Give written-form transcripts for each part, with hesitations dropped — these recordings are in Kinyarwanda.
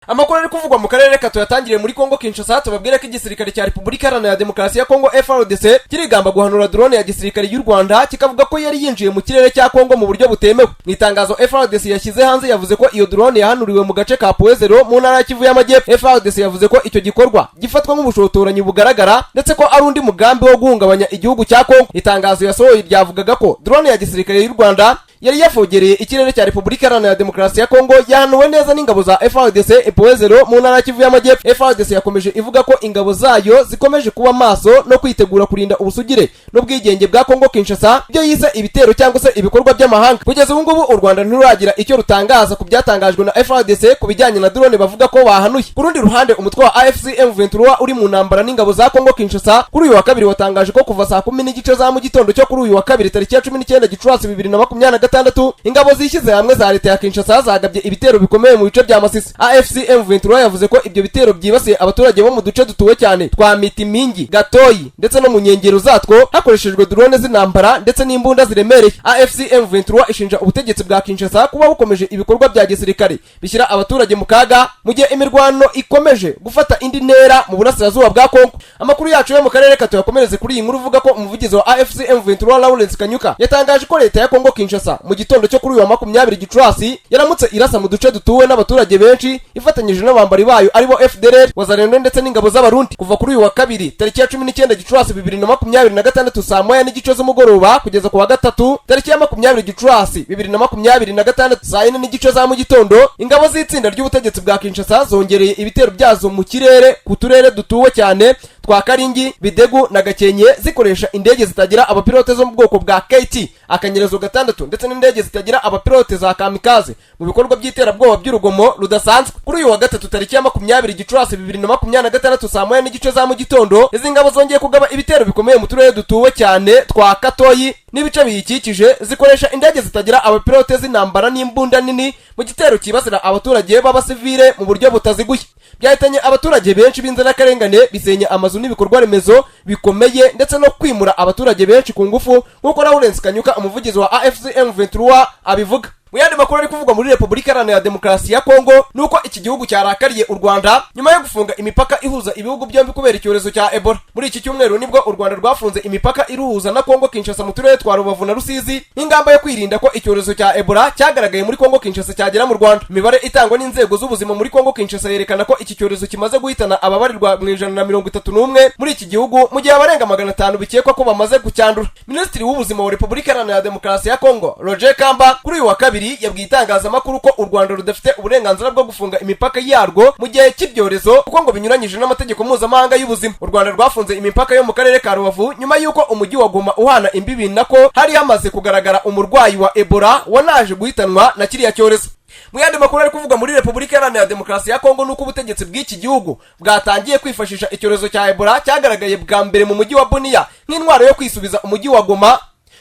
Amakuru ari kuvugwa mu karere, reka tuyatangiriye muri Kongo Kinshasa. Tubabwire ko igisirikare cya Repubulika Iharanira Demokarasi ya Kongo, FARDC, kirigamba guhanura drone ya gisirikare y'u Rwanda, kikavuga ko yari yinjiye mu kirere cya Kongo mu buryo butemewe. Mu itangazo FARDC yashyize hanze, yavuze ko iyo drone yahanuriwe mu gace ka Point Zéro mu ntara ya Kivu y'Amajyepfo. FARDC yavuze ko icyo gikorwa gifatwa nk'ubushotoranyi bugaragara, ndetse ko ari undi mugambi wo guhungabanya igihugu cya Kongo. Itangazo yasohoye ryavugaga ko drone ya gisirikare y'u Rwanda yari yavogereye ikirere cya Repubulika Iharanira Demokarasi ya Kongo yahanuwe neza n'ingabo za FARDC Point Zéro mu ntara ya Kivu y'Amajyepfo. FARDC yakomeje ivuga ko ingabo zayo zikomeje kuba maso no kwitegura kurinda ubusugire n'ubwigenge bwa Kongo Kinshasa, ibyo yise ibitero cyangwa se ibikorwa by'amahanga. Kugeza ubu ngubu u Rwanda ntiruragira icyo rutangaza ku byatangajwe na FARDC ku bijyanye na drone bavuga ko bahanuye. Ku rundi ruhande, umutwe wa AFC M23 uri mu ntambara n'ingabo za Kongo Kinshasa, kuri uyu wa kabiri watangaje ko kuva saa 10:30 za mu gitondo cyo kuri uyu wa kabiri tariki ya 19 Gicurasi 2026, ingabo zishyize hamwe za leta ya Kinshasa zagabye ibitero bikomeye mu bice bya Masisi. AFC M23 yavuze ko ibyo bitero byibasiye abaturage bo mu duce dutuwe cyane twa Mitimingi, Gatoyi ndetse no mu nkengero zatwo, hakoreshejwe drone z'intambara ndetse n'imbunda ziremereye. AFC M23 ishinja ubutegetsi bwa Kinshasa kuba bukomeje ibikorwa bya gisirikare bishyira abaturage mu kaga, mu gihe imirwano ikomeje gufata indi ntera mu burasirazuba bwa Kongo. Amakuru yacu yo mu karere katuyakomereze kuri iyi nkuru ivuga ko umuvugizi wa AFC M23, Lawrence Kanyuka, yatangaje ko leta ya Kongo Kinshasa mu gitondo cyo kuri uyu wa 20 Gicurasi yaramutse irasa mu duce dutuwe n'abaturage benshi, ifatanyije n'abambari bayo aribo FDLR, Wazalendo ndetse n'ingabo z'Abarundi. Kuva kuri uyu wa kabiri tariki ya 19 Gicurasi 2026 saa 1:30 z'umugoroba kugeza ku wa gatatu tariki ya 20 Gicurasi 2026 saa 4:30 za mu gitondo, ingabo z'itsinda ry'ubutegetsi bwa Kinshasa zongereye ibitero byazo mu kirere ku turere dutuwe cyane twa Karingi, Bidegu na Gakenke, zikoresha indege zitagira abapilote zo mu bwoko bwa KT *6 ndetse n'indege zitagira abapilote za kamikaze mu bikorwa by'iterabwoba by'urugomo rudasanzwe. Kuri uyu wa gatatu tariki ya 20 Gicurasi 2026 saa 1:30 za mu gitondo, izi ngabo zongeye kugaba ibitero bikomeye mu turere dutuwe cyane twa Katoyi n'ibice biyikikije, zikoresha indege zitagira abapilote z'intambara n'imbunda nini mu gitero cyibasira abaturage b'abasivile mu buryo butaziguye. Byahitanye abaturage benshi b'inzirakarengane, bisenya amazu n'ibikorwa remezo bikomeye, ndetse no kwimura abaturage benshi ku ngufu, nk'uko Lawrence Kanyuka, umuvugizi wa AFC M23, abivuga. Mu yandi makuru ari kuvugwa muri Repubulika Iharanira Demokarasi ya Kongo, ni uko iki gihugu cyarakariye u Rwanda nyuma yo gufunga imipaka ihuza ibihugu byombi kubera icyorezo cya Ebola. Muri iki cyumweru nibwo u Rwanda rwafunze imipaka iruhuza na Kongo Kinshasa mu turere twa Rubavu na Rusizi, nk'ingamba yo kwirinda ko icyorezo cya Ebola cyagaragaye muri Kongo Kinshasa cyagera mu Rwanda. Imibare itangwa n'inzego z'ubuzima muri Kongo Kinshasa yerekana ko iki cyorezo kimaze guhitana ababarirwa mu 131 muri iki gihugu, mu gihe abarenga 500 bikekwa ko bamaze kucyandura. Minisitiri w'ubuzima wa Repubulika Iharanira Demokarasi ya Kongo, Roger Kamba, kuri uyu wa kabiri yabwiye itangazamakuru ko u Rwanda rudafite uburenganzira bwo gufunga imipaka yarwo mu gihe cy'ibyorezo, kuko ngo binyuranyije n'amategeko mpuzamahanga y'ubuzima. U Rwanda rwafunze imipaka yo mu karere ka Rubavu nyuma y'uko umujyi wa Goma uhana imbibi nako hari hamaze kugaragara umurwayi wa Ebola wanaje guhitanwa na kiriya cyorezo. Mu yandi makuru ari kuvugwa muri Repubulika Iharanira Demokarasi ya Kongo, nuko ubutegetsi bw'iki gihugu bwatangiye kwifashisha icyorezo cya Ebola cyagaragaye bwa mbere mu mujyi wa Bunia nk'intwaro yo kwisubiza umujyi wa Goma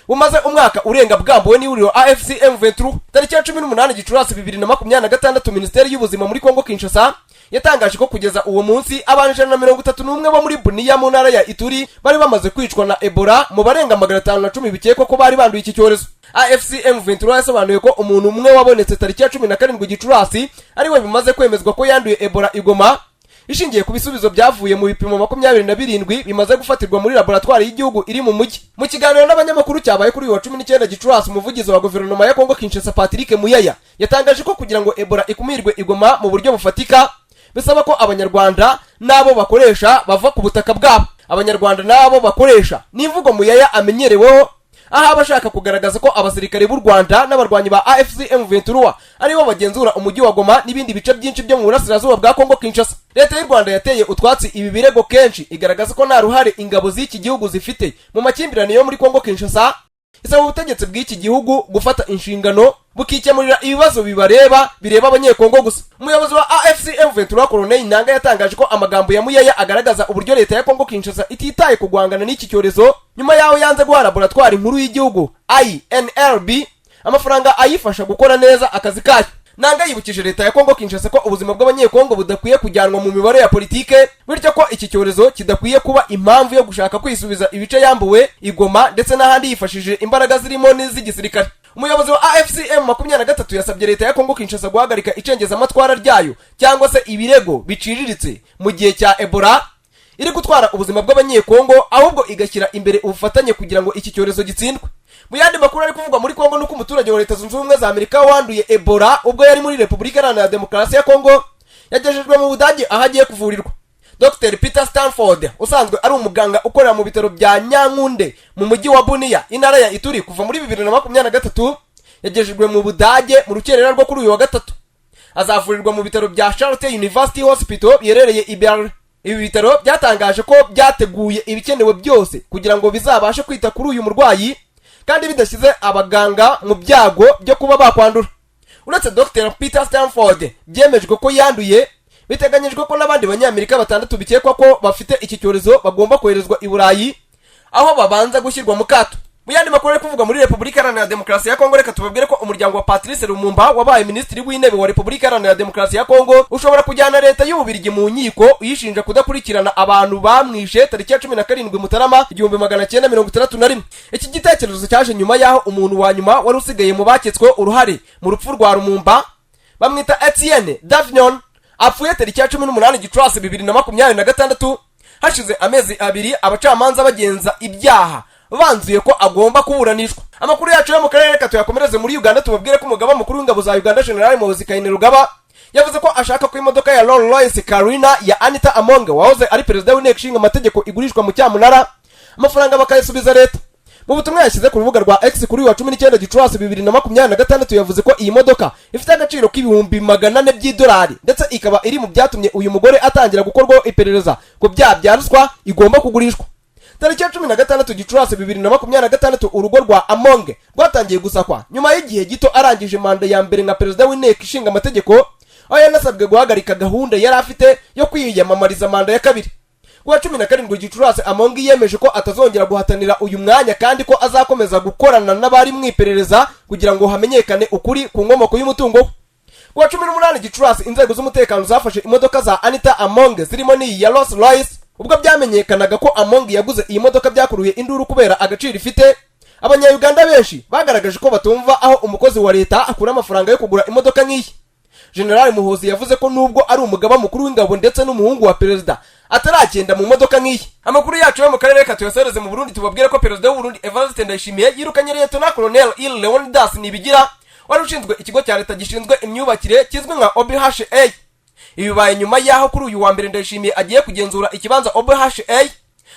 umaze umwaka urenga bwambuwe n'ihuriro AFC M23. Tariki ya 18 Gicurasi 2026, Minisiteri y'Ubuzima muri Kongo Kinshasa yatangaje ko kugeza uwo munsi abantu 131 bo muri Bunia mu ntara ya Ituri bari bamaze kwicwa na Ebola, mu barenga 510 bikekwa ko bari banduye iki cyorezo. AFC M23 yasobanuye ko umuntu umwe wabonetse tariki ya 17 Gicurasi ariwe bimaze kwemezwa ko yanduye Ebola i Goma, ishingiye ku bisubizo byavuye mu bipimo 27 bimaze gufatirwa muri laboratwari y'igihugu iri mu mujyi. Mu kiganiro n'abanyamakuru cyabaye kuri uyu wa 19 Gicurasi, umuvugizi wa guverinoma ya Kongo Kinshasa, Patrick Muyaya, yatangaje ko kugira ngo Ebola ikumirwe i Goma mu buryo bufatika bisaba ko Abanyarwanda n'abo bakoresha bava ku butaka bwabo. "Abanyarwanda n'abo bakoresha" ni imvugo Muyaya amenyereweho, aho aba ashaka kugaragaza ko abasirikare b'u Rwanda n'abarwanyi ba AFC M23 aribo bagenzura umujyi wa Goma n'ibindi bice byinshi byo mu burasirazuba bwa Kongo Kinshasa. Leta y'u Rwanda yateye utwatsi ibi birego kenshi, igaragaza ko nta ruhare ingabo z'iki gihugu zifite mu makimbirane yo muri Kongo Kinshasa. Isaba ubutegetsi bw'iki gihugu gufata inshingano bukikemurira ibibazo bibareba, bireba Abanyekongo gusa. Umuyobozi wa AFC M23, Corneille Nanga, yatangaje ko amagambo ya Muyaya agaragaza uburyo leta ya Kongo Kinshasa ititaye ku guhangana n'iki cyorezo, nyuma yaho yanze guha laboratwari nkuru y'igihugu, INRB, amafaranga ayifasha gukora neza akazi kayo. Nanga yibukije leta ya Kongo Kinshasa ko ubuzima bw'Abanyekongo budakwiye kujyanwa mu mibare ya politike, bityo ko iki cyorezo kidakwiye kuba impamvu yo gushaka kwisubiza ibice yambuwe i Goma ndetse n'ahandi yifashishije imbaraga zirimo n'iz'igisirikare. Umuyobozi wa AFC M23 yasabye leta ya Kongo Kinshasa guhagarika icengezamatwara ryayo cyangwa se ibirego biciriritse mu gihe cya Ebola iri gutwara ubuzima bw'Abanyekongo, ahubwo igashyira imbere ubufatanye kugira ngo iki cyorezo gitsindwe. Mu yandi makuru ari kuvugwa muri Kongo, nuko umuturage wa Leta Zunze Ubumwe za Amerika wanduye Ebola ubwo yari muri Repubulika Iharanira Demokarasi ya Kongo yagejejwe mu Budage aho agiye kuvurirwa. Dr Peter Stanford, usanzwe ari umuganga ukorera mu bitaro bya Nyankunde mu mujyi wa Buniya, intara ya Ituri, kuva muri 2023, yagejejwe mu Budage mu rukerera rwo kuri uyu wa gatatu. Azavurirwa mu bitaro bya Charite University Hospital biherereye i Berlin. Ibi bitaro byatangaje ko byateguye ibikenewe byose kugira ngo bizabashe kwita kuri uyu murwayi kandi bidashyize abaganga mu byago byo kuba bakwandura. Uretse Dr Peter Stanford byemejwe ko yanduye, biteganyijwe ko n'abandi Banyamerika batandatu bikekwa ko bafite iki cyorezo bagomba koherezwa i Burayi aho babanza gushyirwa mu kato. Mu yandi makuru ari kuvugwa muri Repubulika Iharanira Demokarasi ya Kongo, reka tubabwire ko umuryango wa Patrice Lumumba wabaye minisitiri w'intebe wa Repubulika Iharanira Demokarasi ya Kongo ushobora kujyana leta y'Ububirigi mu nkiko uyishinja kudakurikirana abantu bamwishe tariki ya 17 Mutarama 1961. Iki gitekerezo cyaje nyuma y'aho umuntu wa nyuma wari usigaye mu baketsweho uruhare mu rupfu rwa Lumumba, bamwita Etienne Davignon, apfuye tariki ya 18 Gicurasi 2026, hashize amezi 2 abacamanza bagenza ibyaha banzuye ko agomba kuburanishwa. Amakuru yacu yo mu karere reka tuyakomereze muri Uganda, tubabwire ko umugaba mukuru w'ingabo za Uganda, General Muhoozi Kainerugaba, yavuze ko ashaka ko imodoka ya Rolls Royce Cullinan ya Anita Among wahoze ari perezida w'inteko ishinga amategeko igurishwa mu cyamunara, amafaranga bakayasubiza leta. Mu butumwa yashyize ku rubuga rwa X kuri uyu wa 19 Gicurasi 2026, yavuze ko iyi modoka ifite agaciro k'400,000 by'idolari ndetse ikaba iri mu byatumye uyu mugore atangira gukorwaho iperereza ku byaha bya ruswa igomba kugurishwa. Tariki ya 16 Gicurasi 2026 urugo rwa Among rwatangiye gusakwa nyuma y'igihe gito arangije manda ya mbere nka perezida w'inteko ishinga amategeko, aho yanasabwe guhagarika gahunda yari afite yo kwiyamamariza manda ya kabiri. Kuwa 17 Gicurasi, Among yemeje ko atazongera guhatanira uyu mwanya kandi ko azakomeza gukorana n'abari mu iperereza kugira ngo hamenyekane ukuri ku nkomoko y'umutungo we. Kuwa 18 Gicurasi, inzego z'umutekano zafashe imodoka za Anita Among zirimo n'iyi ya Rolls Royce. Ubwo byamenyekanaga ko Among yaguze iyi modoka, byakuruye induru kubera agaciro ifite. Abanyayuganda benshi bagaragaje ko batumva aho umukozi wa leta akura amafaranga yo kugura imodoka nk'iyi. General Muhoozi yavuze ko nubwo ari umugaba mukuru w'ingabo ndetse n'umuhungu wa perezida, ataragenda mu modoka nk'iyi. Amakuru yacu yo mu karere reka tuyasoreze mu Burundi, tubabwire ko perezida w'Uburundi Evariste Ndayishimiye yirukanye Lieutenant Colonel Il Leonidas Nibigira wari ushinzwe ikigo cya leta gishinzwe imyubakire kizwi nka OBHA. Ibi bibaye nyuma y'aho kuri uyu wa mbere Ndayishimiye agiye kugenzura ikibanza OBHA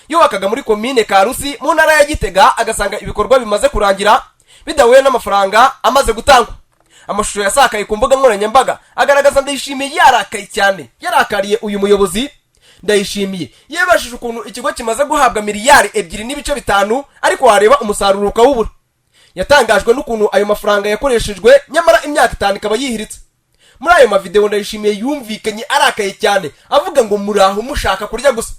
yubakaga muri komine Karusi mu ntara ya Gitega, agasanga ibikorwa bimaze kurangira bidahuye n'amafaranga amaze gutangwa. Amashusho yasakaye ku mbuga nkoranyambaga agaragaza Ndayishimiye yarakaye cyane, yarakariye uyu muyobozi. Ndayishimiye yibajije ukuntu ikigo kimaze guhabwa miliyari 2.5 ariko wareba umusaruro ukawubura. Yatangajwe n'ukuntu ayo mafaranga yakoreshejwe nyamara imyaka 5 ikaba yihiritse. Muri ayo mavideo, Ndayishimiye yumvikanye arakaye cyane avuga ngo: "Muraho mushaka kurya gusa."